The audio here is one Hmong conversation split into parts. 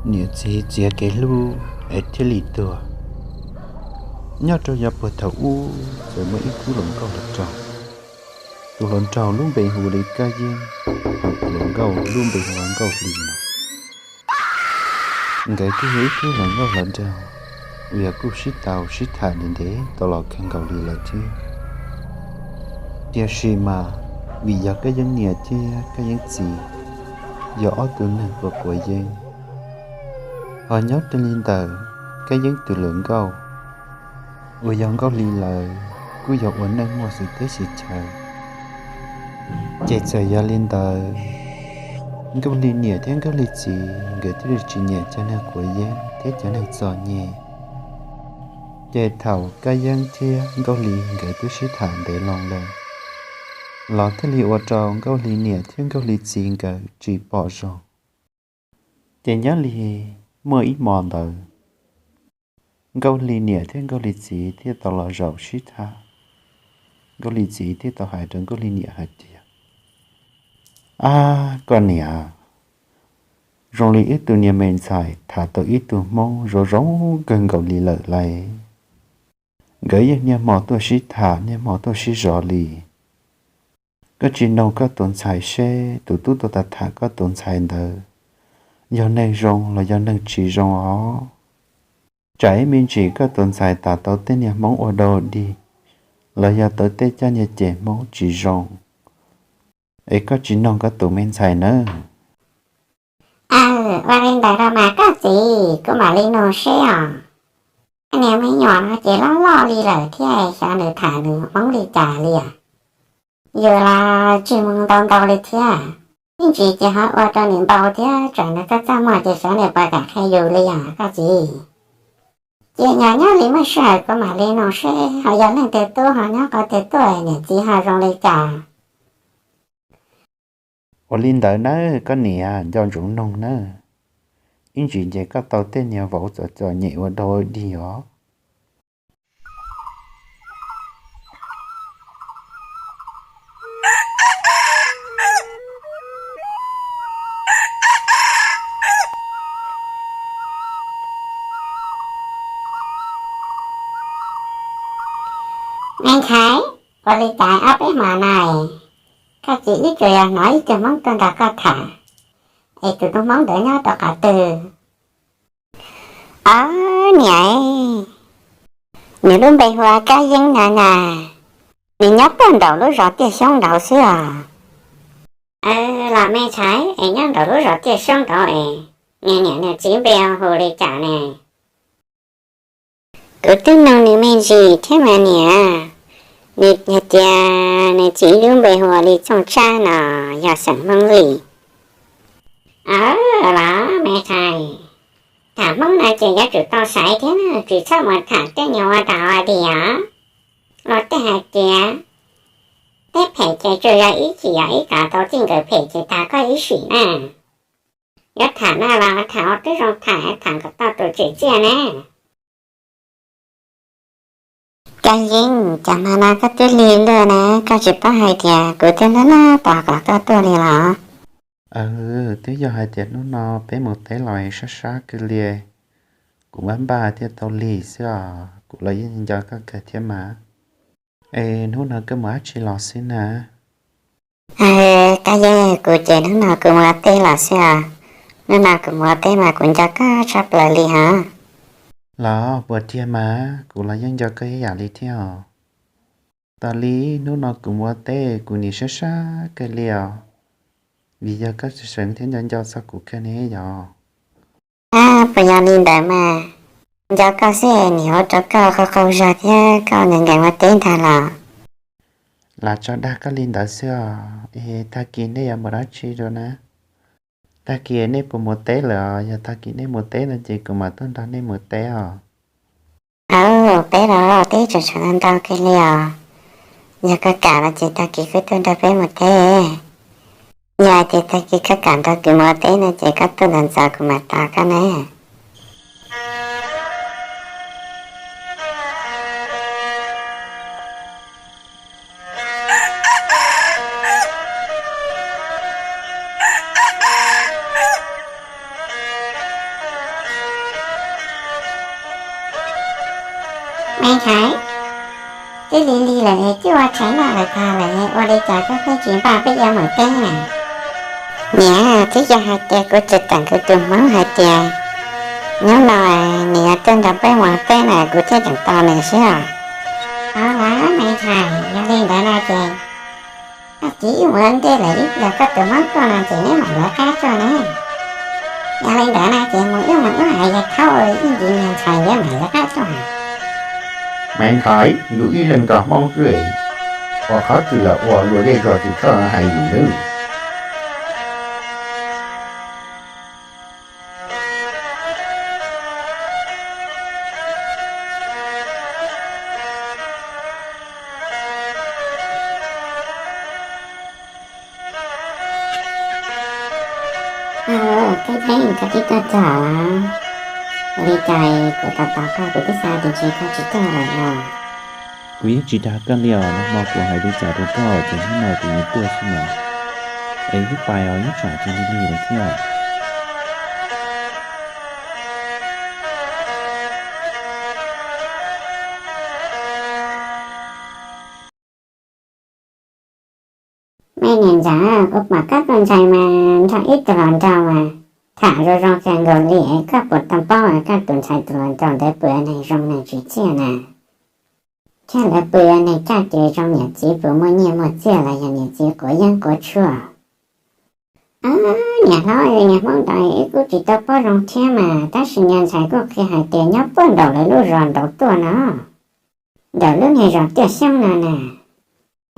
Niam txiv txiav kev hlub es thiaj li tuag. Nyob rau yav puag thaum ub txawm muaj ib khub hluas nkauj hluas nraug. Tus hluas nraug lub npe hu li Kab Yeeb, hos tus hluas nkauj lub npe hu ua Nkauj Hli no. Nkawd kuj yog ib khub hluas nkauj hluas nraug uas yog kuj sib tau sib tham ntev ntev tau los kawg nkaus li lawm thiab. Tiam sis mas vim yog Kab Yeeb niam thiab Kab Yeeb txiv yog ob tug neeg quav quav yeeb, ho nyob raws li ntawm Kab Yeeb tus hluas nkauj uas yog Nkauj Hli lawv kuj yog ua neej muaj xwm teb xwm chaw. Ces txawm yog li ntawd, Nkauj Hli niam thiab Nkauj Hli txiv nkawd thiaj li tsis nyiam cov neeg quav yeeb thiab cov neeg txom nyem. Ces thaum Kab Yeeb thiab Nkauj Hli nkawd twb sib tham ntev loo lawm, los thiaj li ua rau Nkauj Hli niam thiab Nkauj Hli txiv nkawd tsis pom zoo. Ces nyob li muaj ib hmo ntawd, Nkauj Hli niam thiab Nkauj Hli txiv thiaj tau los zaum sib tham. Nkauj Hli txiv thiaj tau hais rau Nkauj Hli niam hais tias, Ab, koj niam, zoo li wb tus niag me ntxhais tham tau ib tug hmoob zoo zoo kawg nkaus li lawm lauj. Nkawd yeej niaj hmo tuaj sib tham niaj hmo tuaj sib zov li. Koj tsis noog koj tus ntxhais seb tus tub tuaj tham koj tus ntxhais ntawd yog neeg zoo los yog neeg tsis zoo os. Tsam ib me ntsis koj tus ntxhais tham tau tej niag hmoob ua dog dig, los yog tau tej caj niag ceg hmoob tsis zoo, es koj tsis noog koj tus me ntxhais nawb. Aw, ua li ntawd los mas koj txiv, kuv mam li nug seb os. Niag me nyuam no ces loj loj li lawm thiab xyov nws tham nws hmoob li cas li os. Yus los tsis mus ntau ntau li thiab, ib ntsis ces ho ua rau nws npau thiab tsam nws txaj txaj muag ces xyov nws puas kam qhia yus li os koj txiv. Ces nyob nyob li muaj sij hawm kuv mam li nug seb ho yog leej twg tub ho nyob qhov twg tuaj, niam txiv ho zoo li cas. Ua li ntawd nawb koj niam, nco ntsoov noog nawb, ib ntsis ces koj tau tej niag vauv txom txom nyem ua dog dig os. Me ntxhais, ua li cas ob peb hmo no koj txiv ib txwm yog hnov ib tug hmoob tuaj nrog koj tham, es tus tub hmoob ntawd nyob rau qhov twg? Ob niam, nws lub npe hu ua Kab Yeeb na na, nws nyob puag nraum lub zos Tiaj Xyoob nraud xwb os. Los me ntxhais, es nyob nraum lub zos Tiaj Xyoob nraud es nws niam nws txiv npe hu li cas ne? Kuv twb noog nws me ntsis thiab mas niam, nws hais tias nws txiv lub npe hu ua Li Txooj Tsab no, yog xeem Hmoob Lis. Aw, los me ntxhais, tham hmoob no ces yuav tsum tau xaiv thiab, tsis txhob mus tham tej nyuag ua dog ua dig os. Luag tej hais tias teb phem ces tsuas yog ib chim yog ib kav tau txij nkawm phem ces tag koj ib sim na. Yuav tham no los tham ua twb zoo tham, tham kom tau tus tsim txiaj na. Kab Yeeb, cas hmo no koj twb lig luaj na, koj tsis paub hais tias kuv twb nab nab tos kom koj tuaj li los? Twb yog hais tias hnub no peb mus teb los sab sab kawg li, kuv npaj npaj thiaj tau lig xwb os, kuv los yeej nco koj kawg thiab mas. Es hnub no koj mus dab tsi los xwb na? Kab Yeeb, kuv ces hnub no kuv mus ua teb los xwb os. Hnub no kuv mus ua teb mas kuv nco koj tshaj plaws li hos. Los puas tiag mas, kuv los yeej nco koj ib yam li thiab os. Tas li hnub no kuv mus ua teb kuv nim sab sab kawg li os, vim yog koj seev thiab nco nco txog kuv kawg ne yog. Ab, puas yog li ntawd mas, nco koj xwb nim ua rau koj qaug qaug zog thiab koj nkees nkees ua teb ntag los? Lam tso dag koj li ntawd xwb os. Es tag kis nej yuav mus dab tsi rau na? Tag kis nej puas mus teb lawm os? Yog tag kis nej mus teb no ces kuv mam tuaj nrog nej mus teb os. Aw, peb los teb tseem tshuav ntau kawg li os. Yog koj kam no ces tag kis koj tuaj nrog peb mus teb. Yog hais tias tag kis koj kam nrog kuv mus ua teb no ces koj tuaj ntxov ntxov kuv mam tos koj na. Tshais, twb lig lig lawm es twb ua tshais noj lawm tag lawm, ua li cas koj pheej tsis npaj peb yuav mus teb na? Niam, twb yog hais tias kuv tsis teem kuv tus hmoob hais tias hnub no nws yuav tuaj nrog peb mus teb na kuv thiaj tseem tos nws xwb os. Ov, me ntxhais, yog li ntawd no ces koj cia wb mus ua ntej lawm, ib pliag koj tus hmoob tuaj no ces neb mam lawv qab tuaj ne. Yog li ntawd no ces mus wb mus wb hais yawg Thaub ib ntsis niag ntxhais nkawd mam lawv qab tuaj. Me ntxhais, yus ib leeg nrog hmoob xwb, ua qhov twg los ua luag zej zog tsis txhob hais yus nawb. Koj tib tuaj txog, ua li cas kuv tos tos koj kuv twb xav tias ntshe koj tsis tuaj lawm no. Kuv yeej tsis dag koj li os, nag hmo kuv hais li cas rau koj ces hnub no kuv yuav tuaj xwb mas. Es wb pais os, ib tsam tsis lig lig lawm thiab. Me niam ntxawm, kuv pom koj tus ntxhais mas nrog ib tug hluas nraug mas tham zoo zoo kawg nkaus li, koj puas tau paub koj tus ntxhais tus hluas nraug ntawd pw ua neeg zoo neeg tsim txiaj na? Thiab lawv pw ua neeg caj ces zoo niam txiv puas muaj nyiaj muaj txiaj los yog niam txiv quav yeeb quav tshuaj? Niam hlob, niag hmoob ntawd wb kuj tsis tau paub zoo thiab mas, tab sis niag ntxhais kuj qhia hais tias nyob puag nraum lawv lub zos nraud tuaj no, nraum lub niag zos Tiaj Xyoob no na.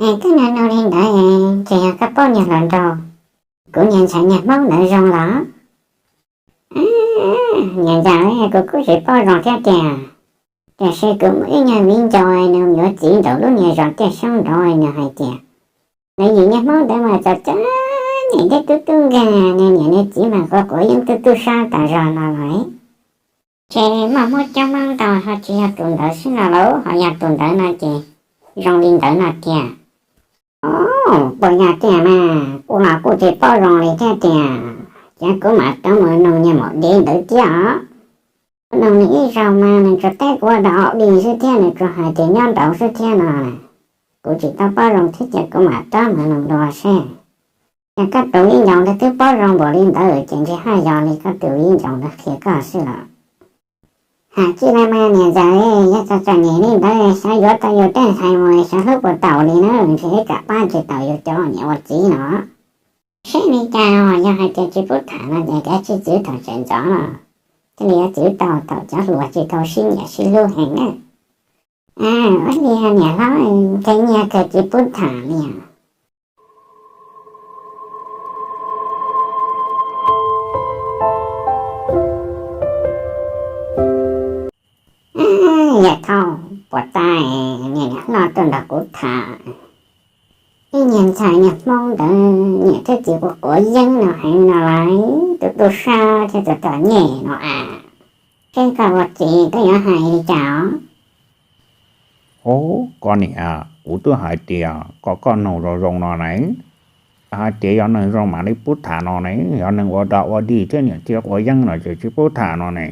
Es koj nug nug li ntawd es ntshe yog koj paub niag hluas nraug, kuv niag ntxhais niag hmoob ntawd zoo los? Niam ntxawm, kuv kuj tsis paub zoo thiab tiag, tiam sis kuv muaj ib nyuag viv ncaus nws yuav txiv nraum lub niag zos Tiaj Xyoob nraud, nws hais tias nws yim niag hmoob ntawd mas txom txom nyem thiab tub tub nkeeg, nws niam nws txiv mas quav quav yeeb tub tub sab tas zog no los. Ces muaj hmoob coob hmoob ntau ho tsis yog tus ntawd xwb no lauj, ho yog tus ntawd no ces zoo li ntawd no tiag. Puas yog tiag mas, kuv los kuj tsis paub zoo li thiab tiag, ces kuv mam rov mus nug niag maum dev ntawd thiab os. Kuv nug nws ib zaug mas nws tsuas teb kuv ua dog ua dig xwb thiab nws tsuas hais tias nyob nraud xwb thiab no. Kuv tsis tau paub zoo thiab ces kuv mam rov mus nug dua seb. Yog koj tus viv ncaus ntawd twb paub zoo npaum li ntawd ces ntshe haj yog li koj tus viv ncaus ntawd qhia koj xwb los. Hais txij li mas niam ntxawm, yog txom txom nyem li ntawd xyov yuav tau yus tej ntxhais mus xyov hlub puas tau li na, ntshe ib tsam pab tsis tau yus cov niam ua txiv no. Saib li cas yog hais tias tsis pub tham no ces kav tsij txwv thaum tseem ntxov los thiaj li yuav txwv tau thaum cov hluas tsis tau sib nyiam sib hlub heev na. Ua li niam hlob, ntshe nyiag kawg tsis pub tham li os. Yawm Thauj, puas tas niam hlob tuaj nrog kuv tham, ib niag ntxhais niag hmoob ntawd niam thiab txiv quav quav yeeb no heev no lauj, tus tub sab thiab tus txom nyem no a. Seb koj ua txiv koj yuav hais li cas os? Ub, koj niam, kuv twb hais tias kom koj nug zoo zoo no ne, hais tias yog neeg zoo mam li pub tham no ne, yog neeg ua dog ua dig thiab niam txiv quav yeeb no ces tsis pub tham no ne.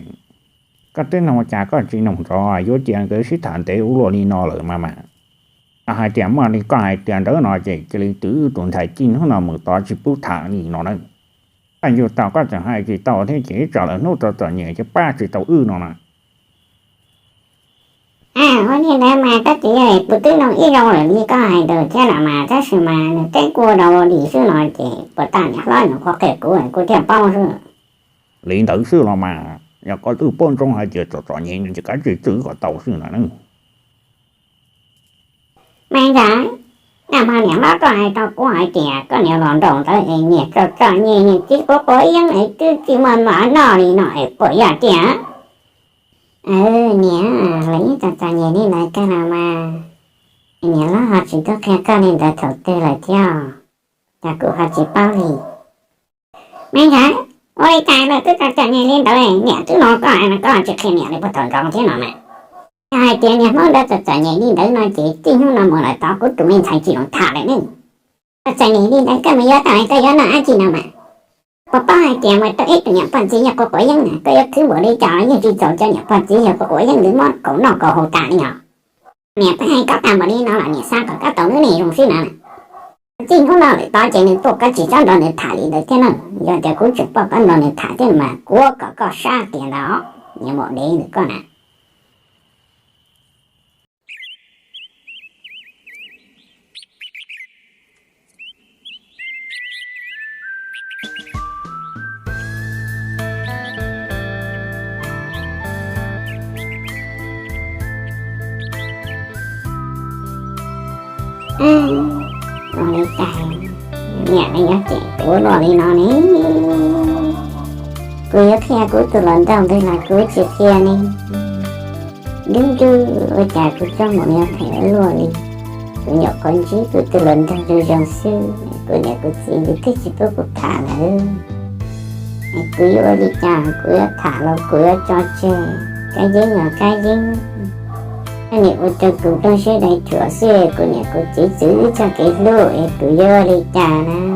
Koj twb nug cas koj tsis nug nrov, yuav cia nkawd sib tham ntev ua luaj li no lawm mas mas. Hais tias muaj li koj hais tias ntawd no ces cia li twv tus ntxhais txij hnub no mus tod tsis pub tham li no na. Koj yug tau koj tseem hais tsis tau thiab ces ib tsam lawv hnub txom txom nyem ces pab tsis tau wb no na. Ua li ntawd mas koj txiv, kuv twb nug ib zaug lawm li koj hais ntawd thiab los mas, tab sis mas nws teb kuv ua dog ua dig xwb no ces puas tas niam hlob nws qhuab qhia kuv kuv thiaj paub xwb. Li ntawd xwb los mas, yog koj twb paub ntsoov hais tias txom txom nyem no ces kav tsij txwv kom tau xwb no na. Me ntxhais, nag hmo niam hlob koj hais rau kuv hais tias koj niam los nraum ntawd es niam txom txom nyem, niam txiv quav quav yeeb es twb tsis muaj mov noj li no es puas yog tiag? Niam, lawv yeej txom txom nyem li ntawd kawg los mas, niam hlob ho tsis tau qhia koj li ntawd thaum twg lawm thiab, cas kuv ho tsis paub li. Me ntxhais, ua li cas lawv twb txom txom nyem li ntawd, niam twb nug koj mas koj tsis qhia niam li puag thaum nrov thiab no mas. Yog hais tias niag hmoob ntawd txom txom nyem li ntawd no ces txij hnub no mus lawm tod kuv tus me ntxhais tsis los tham lawm ne. Txom txom nyem li ntawd koj mus yuav tau es koj yuav noj dab tsi no mas? Puas paub hais tias mus rau ib tug niam pog txiv yawg quav quav yeeb na, koj yuav khwv npaum li cas los yeej tsis txaus cov niam pog txiv yawg quav quav yeeb ntawd muab kaus noj kaus haus tas li os. Niam pheej hais koj tag npaum li no los niam xav kom koj tau lub neej zoo xwb na. Txij hnub no lawm tod ces nws tuaj koj tsis txhob nrog nws tham li ntawd thiab na. Yog tias kuv tseem pom koj nrog nws tham thiab mas kuv kom koj sab tias ntawd, niam maum dev ntawm koj na. Ua li cas niam ne, yog ces kuv luaj li no ne, kuv yuav qhia kuv tus hluas nraug ntawd los kuv tsis qhia ne. Dub ntuj, ua cas kuv txoj hmoo yuav phem ua luaj li. Kuv nyuam qhuav ntsib kuv tus hluas nraug zoo zoo xwb, kuv niam kuv txiv nws twb tsis pub kuv tham lawm. Kuv yuav ua li cas, kuv yuav tham los kuv yuav tso tseg, kab yeeb los kab yeeb. Nim ua rau kuv nplooj siab dai rhuav xwb, kuv niam kuv txiv txwv wb txoj kev hlub es kuv yuav ua li cas na.